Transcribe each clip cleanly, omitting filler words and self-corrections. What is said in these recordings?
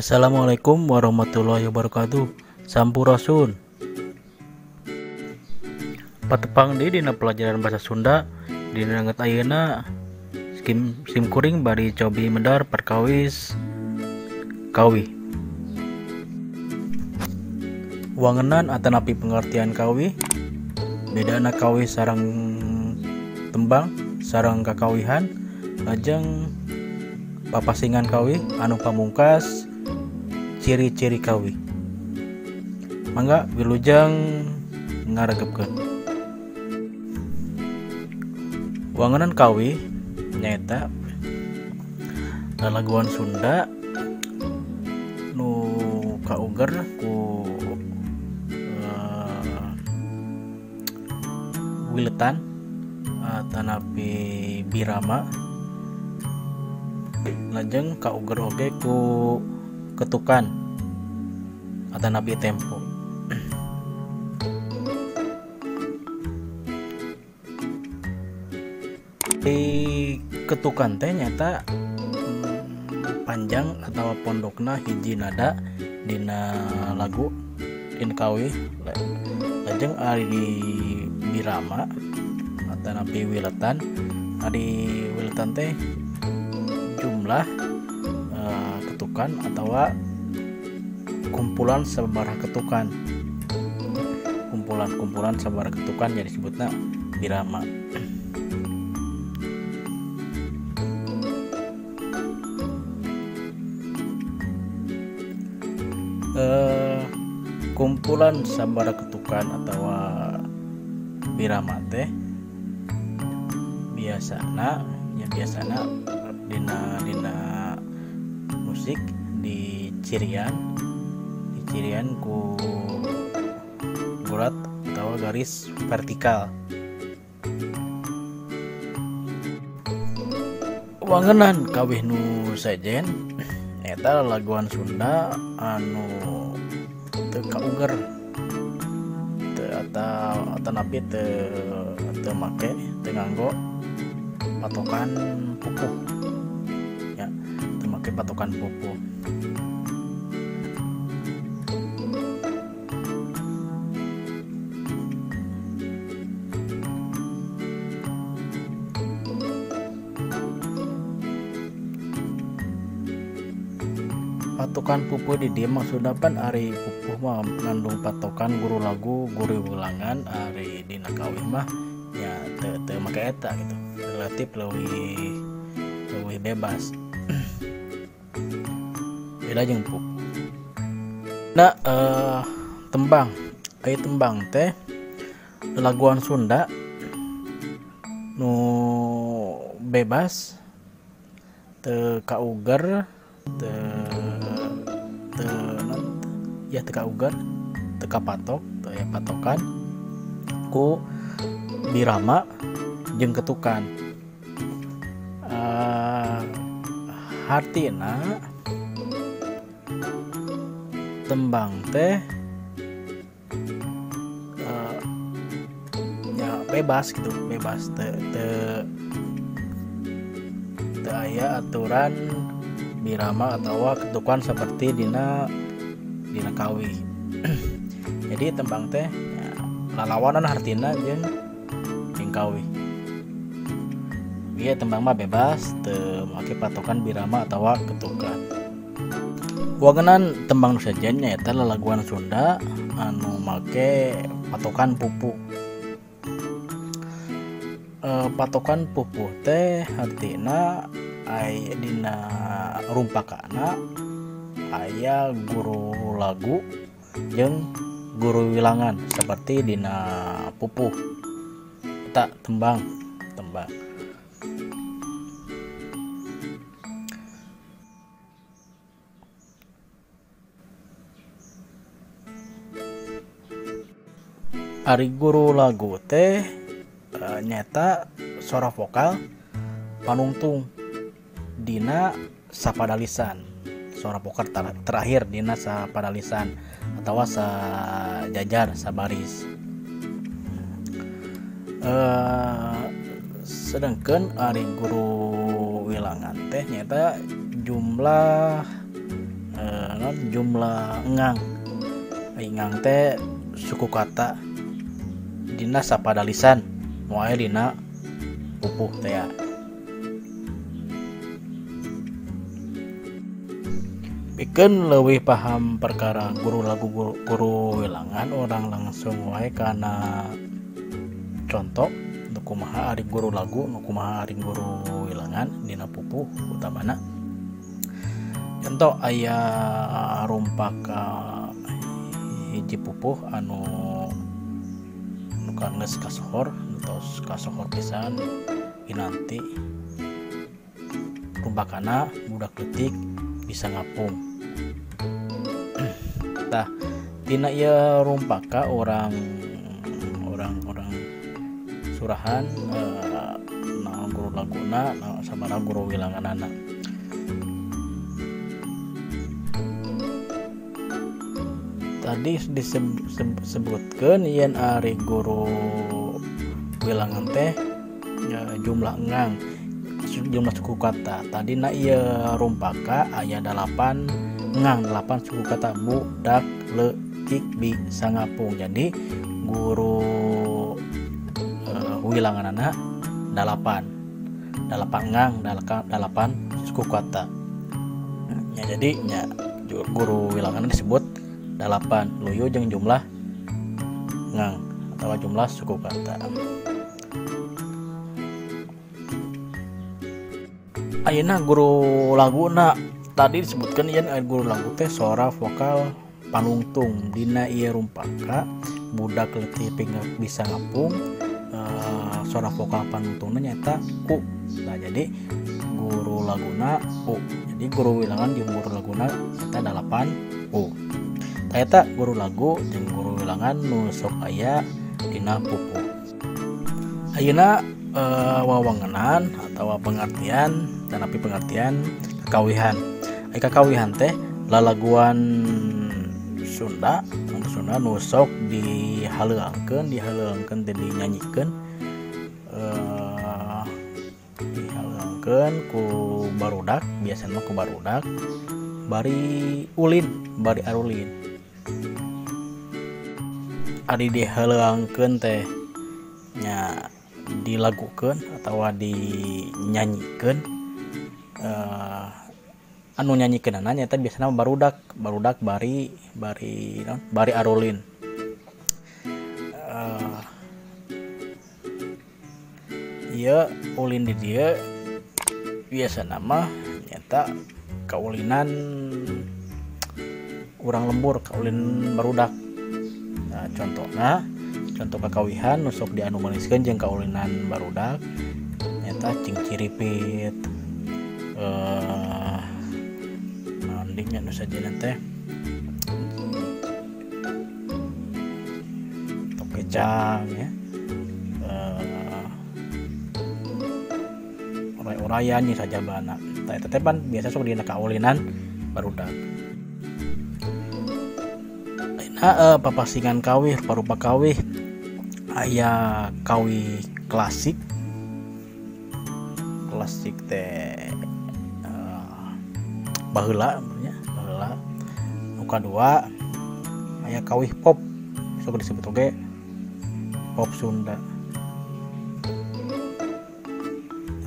Assalamualaikum warahmatullahi wabarakatuh. Sampurasun. Patepang deui dina pelajaran bahasa Sunda dina danget ayeuna sim kuring bari cobi medar perkawis kawih. Wangenan atanapi pengertian kawih, bedana kawih sareng tembang sareng kakawihan, lajeng papasingan kawih anu pamungkas ciri-ciri kawih. Mangga wilujeng ngaregepkeun. Wangenan kawih nyaeta lalaguan Sunda nu kauger ku wiletan atanapi birama, lajeng kauger oge ku ketukan atanapi tempo. Di ketukan teh nyata panjang atau pondokna hiji nada dina lagu dina kawih, lajeng ari di birama atanapi wiletan, ari wiletan teh jumlah ketukan atau kumpulan sabaraha ketukan, kumpulan-kumpulan sabaraha ketukan jadi disebutna birama. Kumpulan sabaraha ketukan atau birama teh biasana ya biasana dina musik di cirian ku gurat atau garis vertikal. Wangenan kawih nu sejen eta laguan Sunda anu teu kauger teu atanapi teu make teu nganggo patokan pupuh ya, teu make patokan pupuh. Patokan pupuh di dieu maksudna pan ari pupuh mah ngandung patokan guru lagu, guru wilangan, ari dina kawih mah ya teu make eta gitu, relatif leuwih bebas. Beda jeung pupuh. Nah, tembang, ari tembang teh laguan Sunda nu bebas, teu kauger, ya teu kauger, teu kapatok, teu aya patokan ku birama jeung ketukan. Hartina tembang teh ya bebas gitu, bebas teu aya aturan birama atau ketukan seperti dina kawih. Jadi tembang teh ya, lalawanan hartina jeung kawih. Ieu tembang mah bebas teu make patokan birama atawa ketukan. Wangenan tembang nu sejen nyaeta lalaguan Sunda anu make patokan pupuh. Patokan pupuh teh hartina aya dina rumpakana aya guru lagu jeung guru wilangan seperti dina pupuh eta tembang. Ari guru lagu teh nyata suara vokal panungtung dina sapadalisan, suara vokal terakhir dina sapadalisan atau sajajar sabaris. Sedangkan ari guru wilangan teh nyata jumlah jumlah engang. Engang teh suku kata dina sapadalisan nu aya dina pupuh teh ya. Pikeun leuwih paham perkara guru lagu guru wilangan, orang langsung wae kana contoh nu kumaha ari guru lagu, nu kumaha ari guru wilangan dina pupuh utamana. Contoh aya rumpaka hiji pupuh anu nu geus kasohor, nu tos kasohor pisan kinanti rumpakana budak leutik bisa ngapung. Tah tina ieu rumpaka orang surahan naon guru laguna naon sabaraha guru wilanganana. Tadi disebutkeun yen ari guru wilangan teh jumlah engang, jumlah suku kata. Tadi na ieu rumpaka aya 8 engang, 8 suku kata budak leutik bisa ngapung. Jadi guru wilanganana 8 engang, 8 suku kata. Ya, jadi nya guru wilangan disebut 8 luyu jeung jumlah ngang atau jumlah suku kata. Ayeuna guru laguna tadi disebutkan yen guru lagu teh sora vokal panungtung dina ieu rumpaka budak leutik bisa ngapung, sora vokal panungtungna nyaeta u. Nah, jadi guru laguna u. Jadi guru wilangan jeung guru laguna eta 8 u. Eta guru lagu jeung guru wilangan nu sok aya dina pupuh. Ayeuna wawangenan atawa pengertian tanapi pengertian kakawihan. Ai kakawihan teh lalaguan Sunda, Sunda nu sok dihaleuangkeun, dihaleuangkeun teh dinyanyikeun, dihaleuangkeun ku barudak, biasana mah ku barudak bari ulin, bari arulin. Ari dihaleuangkeun teh nya dilagukeun atawa dinyanyikeun, anu nyanyikeunana nyaeta biasana barudak, barudak bari bari naon, bari arulin. Ieu ulin di dieu biasana mah nyaeta kaulinan urang lembur, kaulin barudak. Nah, contohna, contoh kakawihan nu sok dianumaniskeun jeung kaulinan barudak nyaeta cingciripit, naon deui nya nu sajenna teh, tokecang ya, oray-orayan nya sajabana. Tah eta teh pan biasa sok dina kaulinan barudak. Nah, papasingan kawih, parupa kawih aya kawih klasik. Klasik teh baheula nya, baheula. Nu kadua aya kawih pop, sok disebut oge pop Sunda.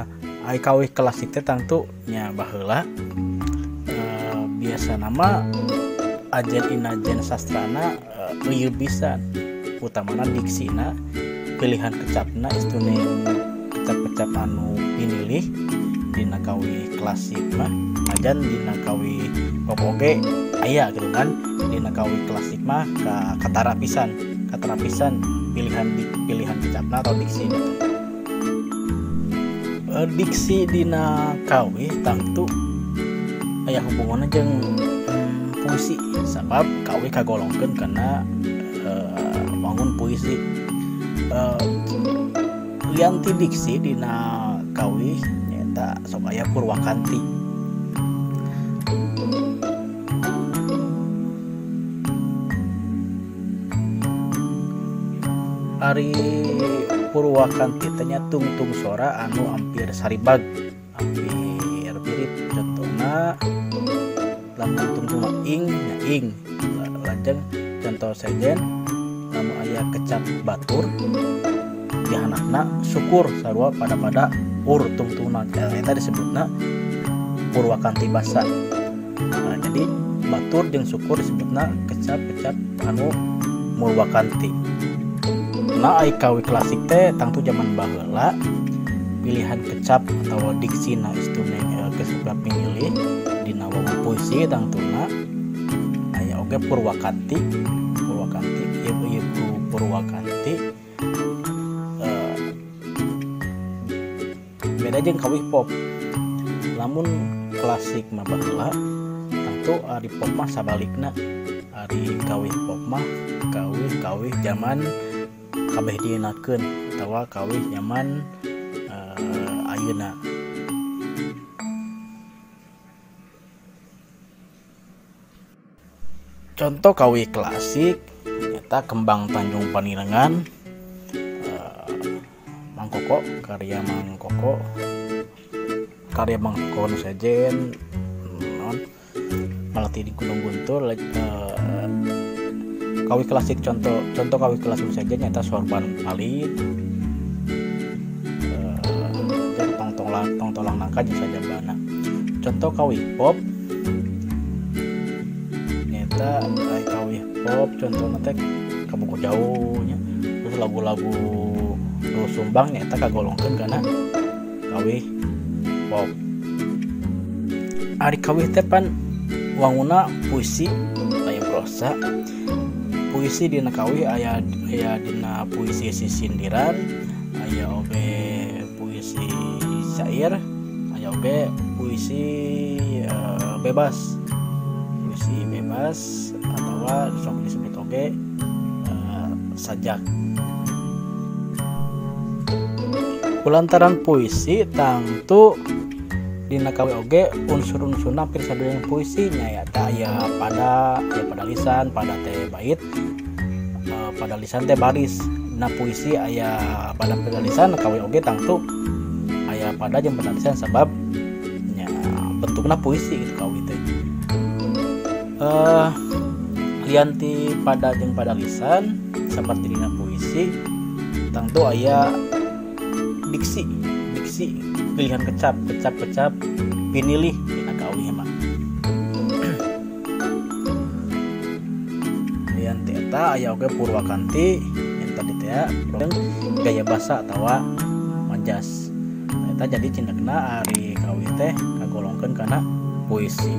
Nah, aya kawih klasik teh tangtu nya baheula, biasa nama ajen inajen sastrana leuwih pisan, utamana diksina, pilihan kecapna istune kecap-kecap anu pinilih dina kawih klasik mah. Ajan dina kawih pop oge aya gitu kan, dina kawih klasik mah katara pisan, katara pisan pilihan kecapna atau diksi gitu. Diksi dina kawih tangtu aya hubunganna jeung puisi, sabab kawih kagolongkeun kana wangun puisi. Lian ti diksi dina kawih nyaeta sok aya purwakanti. Ari purwakanti teh nya tungtung sora anu hampir saribag, hampir mirip. Contohna Lamun tungtungna ing nya ing. Lajeng contoh sejen lamun aya kecap batur di handapna syukur sarua pada-pada ur tungtungna eta disebutna purwakanti basa. Nah, jadi batur jeung syukur disebutna kecap-kecap anu murwakanti. Nah, ai kawih klasik teh tangtu zaman baheula pilihan kecap atau diksina instrumen kesebab pinilih dina wawuh puisi tangtuna aya oge purwakanti. Purwakanti ieu purwakanti beda jeung kawih pop. Lamun klasik mah baheula tangtu ari pop mah sabalikna. Ari kawih pop mah kawih zaman kabeh dienakeun atawa kawih nyaman ayeuna. Contoh kawih klasik nyata Kembang Tanjung Panirengan, Mang Koko, karya Mang Koko, karya Mang Koko nu sejen non Melati di Gunung Guntur. Kawih klasik contoh kawih klasik nu sejen nyata Sorban Palid, tong tolang nangka jeung sajabana. Contoh kawih pop nyata kawih pop contohna teh Kabuku Jauh nya. Terus lagu-lagu Doel Sumbang nyata kagolongkeun kana kawih pop. Ari kawih teh pan wanguna puisi aya prosa. Puisi dina kawih aya dina puisi sisindiran, aya oge puisi syair, aya oge puisi bebas. Puisi bebas atawa sok disebut oge sajak. Kulantaran puisi tangtu dina kawih oge unsur-unsurna hampir sadaya puisi nya eta aya pada lisan, pada teh bait, pada lisan teh baris. Dina puisi aya pada lisan, kawih oge tangtu aya pada jeung pada lisan sabab nya bentukna puisi gitu kawih teh. Lian ti pada jeung pada lisan saperti dina puisi tangtu aya diksi pilihan kecap pinilih dina kawih mah. Lian ti eta aya oge purwakanti yang tadi teh gaya basa atawa majas. Eta jadi cindekna ari kawih teh kagolongkeun kana puisi.